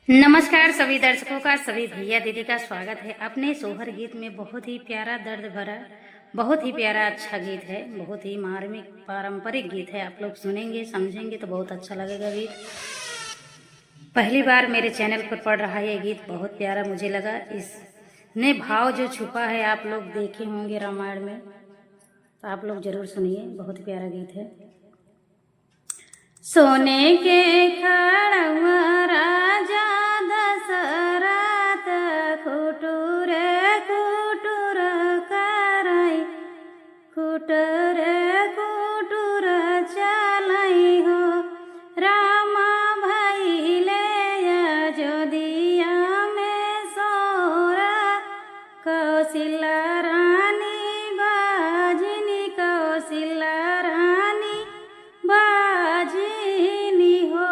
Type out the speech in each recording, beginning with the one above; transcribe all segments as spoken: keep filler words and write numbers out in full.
नमस्कार सभी दर्शकों का, सभी भैया दीदी का स्वागत है अपने सोहर गीत में। बहुत ही प्यारा दर्द भरा, बहुत ही प्यारा अच्छा गीत है, बहुत ही मार्मिक पारंपरिक गीत है। आप लोग सुनेंगे, समझेंगे तो बहुत अच्छा लगेगा गीत। पहली बार मेरे चैनल पर पड़ रहा है ये गीत, बहुत प्यारा मुझे लगा। इसमें भाव जो छुपा है आप लोग देखे होंगे रामायण में, तो आप लोग जरूर सुनिए, बहुत प्यारा गीत है। सोने के खड़वा राजा दशरथ खुटुर खुटुर करई, खुटुर खुटुर चलई हो। राम भइले अयोध्या में सोर, कौशल्या रानी बाझिनी, कौशल्या रानी बाझिनी हो।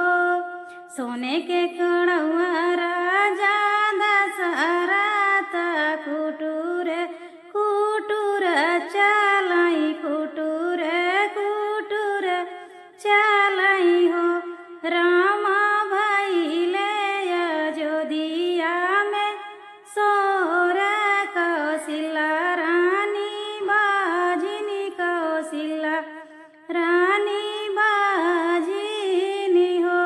सोने के खड़वा राजा दशरथ खुटुर खुटुर चलई, खुटुर खुटुर चलई हो। राम भइले अयोध्या में सोर, कौशल्या रानी बाझिनी, कौशल्या रानी बाझिनी हो।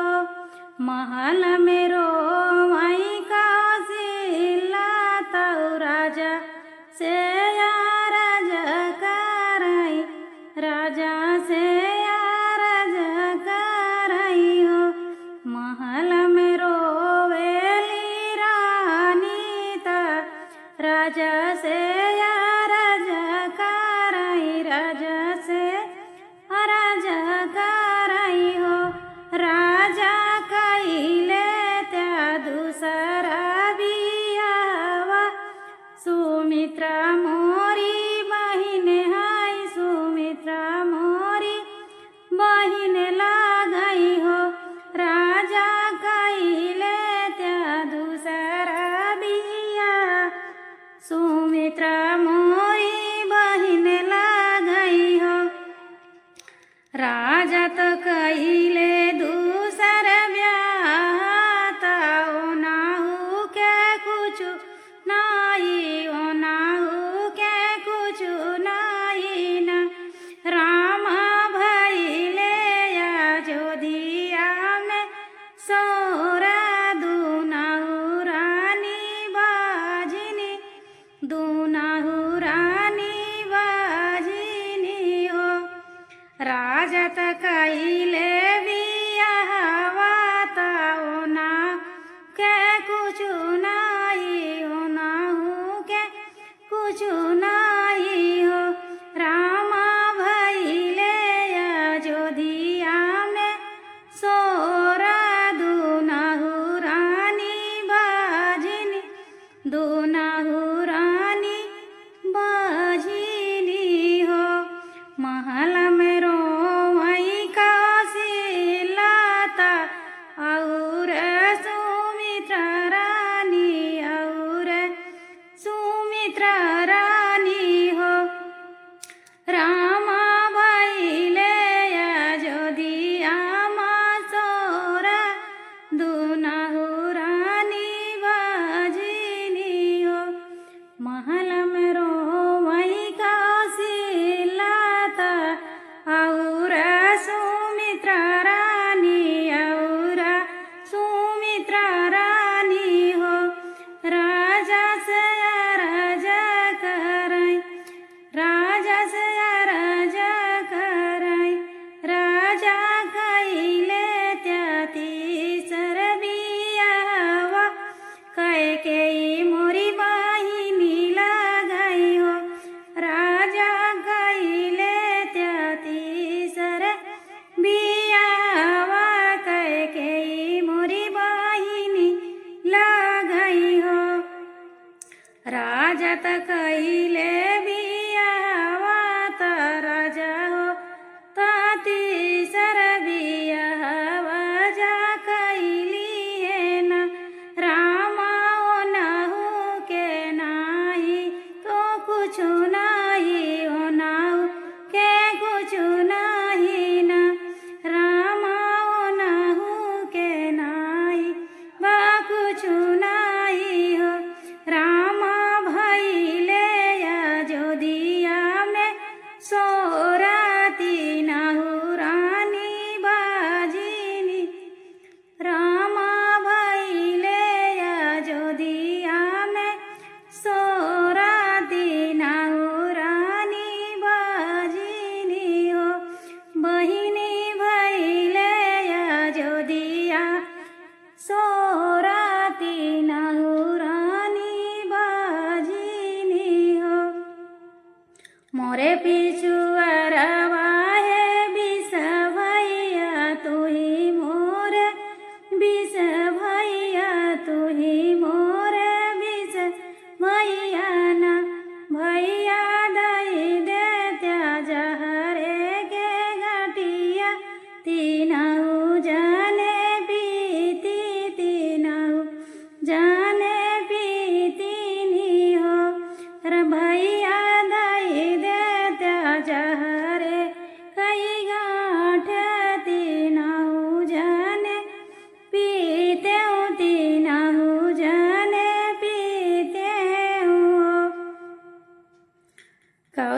महल में रोवई कौशल्या, तउ राजा से अरज करई, राजा से अरज करई हो। महल में रोवेली रानी, त राजा से अरज करई, राजा से अरज करई हो। राजा कइले त्या दूसरा बियाहवा, सुमित्रा मोरी बहिन हई, सुमित्रा मोरी बहिन लगई हो। राजा कइले त्या दूसरा बियाह, सुमित्रा मोरी बहिन लगई हो। राजा त कइले दूसर ब्याह, त ओनाहू के कुछु नाई, ओनाहू के कुछु नाई ना। राम भइले अयोध्या में सोर, दुनहु रानी बाझिनी, दुनहु रानी बाझिनी हो। राजा त कइले बियाहवा, त ओना के कुछु नाई, ओनाहू के कुछु नाई हो। राम भइले अयोध्या में सोर, दुनहु रानी बाझिनी, दुनहु रानी बाझिनी हो। महल में रोवई कौशल्या त अउर सुमित्रा रानी, अउर सुमित्रा रानी हो। राम भइले अयोध्या में सोर, दुनहु रानी बाझिनी हो। महल में रोवई कौशल्या त अउर सुमित्रा रानी, अउर सुमित्रा रानी हो। राजा से अरज करई, राजा से अरज करई, राजा कइले त्या तीसर बियाहवा, कैकेयी मोरी बहिनी लगई हो। राजा कइले त्या तीसर बियाहवा, कैकेयी मोरी बहिनी लगई हो। राजा त कइले बियाहवा त राजा हो, त तीसर बियाहवा जा कइली है ना। राम ओनहु के नाई तो कुछु नाई, ओनहु के कुछु नाई ना। राम ओनहु के नाई, बाकु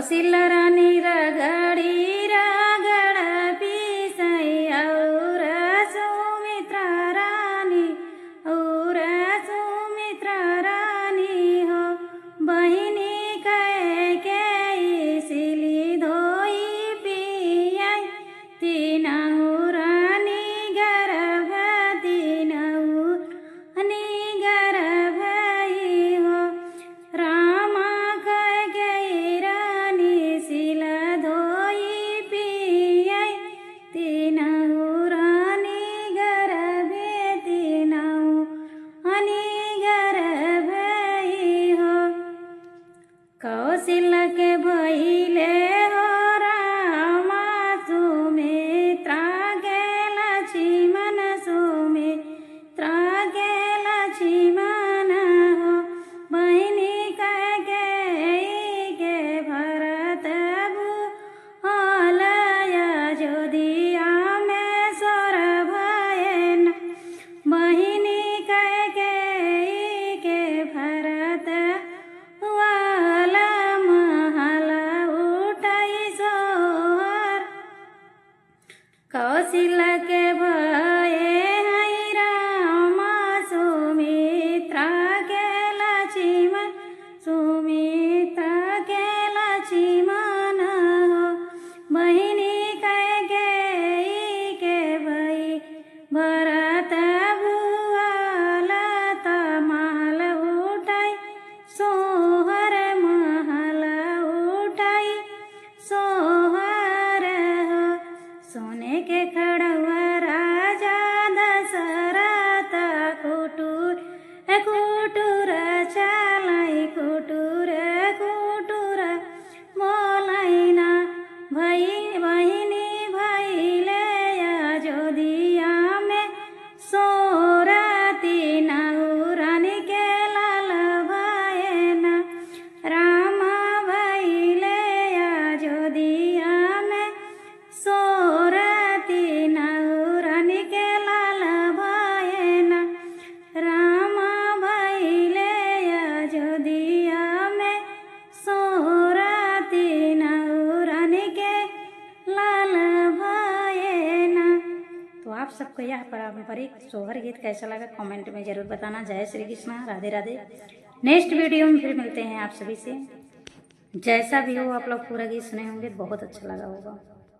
कौशल्या रानी रगड़ी रगड़ पीसै, और सुमित्रा रानी, और सुमित्रा रानी हो, बहिनी कैकेयी सिली धोई पियै, तीनहु रानी गर्भ, तीनहु रानी गर्भ ही हो। रामा कैकेयी रानी सिला धोई पियै, तीनहु रानी गर्भे, तीनहु रानी गर्भ ही हो। कौशल्या के भइले हो रामा सुमित्रा के लक्ष्मण, सुमित्रा के लक्ष्मण हो। बहिनी कैकेयी के भरत भुआल अयोध्या में सोर भए ना। बहिनी कैकेयी के भरत भुआल महल उठै सोहर। कौशल्या के भए हैं रामा सुमित्रा के लक्ष्मण, सुमित्रा के लक्ष्मण हो। बहिनी कैकेयी के भई भरत भुआल, त महल उठै सोहर, महल उठै सोहर हो। सोने के खड़वा राजा दशरथ कुटुर कुटुर चलै, कुटुर कुटुर बोलै ना। भई बहिनी भइले अयोध्या में सोर, तीनहु रानी के लाल भए ना। रामा भइले अयोध्या में सोर, तीनहु रानी के लाल भए ना। रामा भइले अयोध्या में सोर, तीनहु रानी के लाल भए ना। तो आप सबको यह पारंपरिक सोहर गीत कैसा लगा, comment में जरूर बताना। जय श्री कृष्णा, राधे राधे। Next video में फिर मिलते हैं आप सभी से। जैसा भी हो, आप लोग पूरा गीत सुने होंगे, बहुत अच्छा लगा होगा।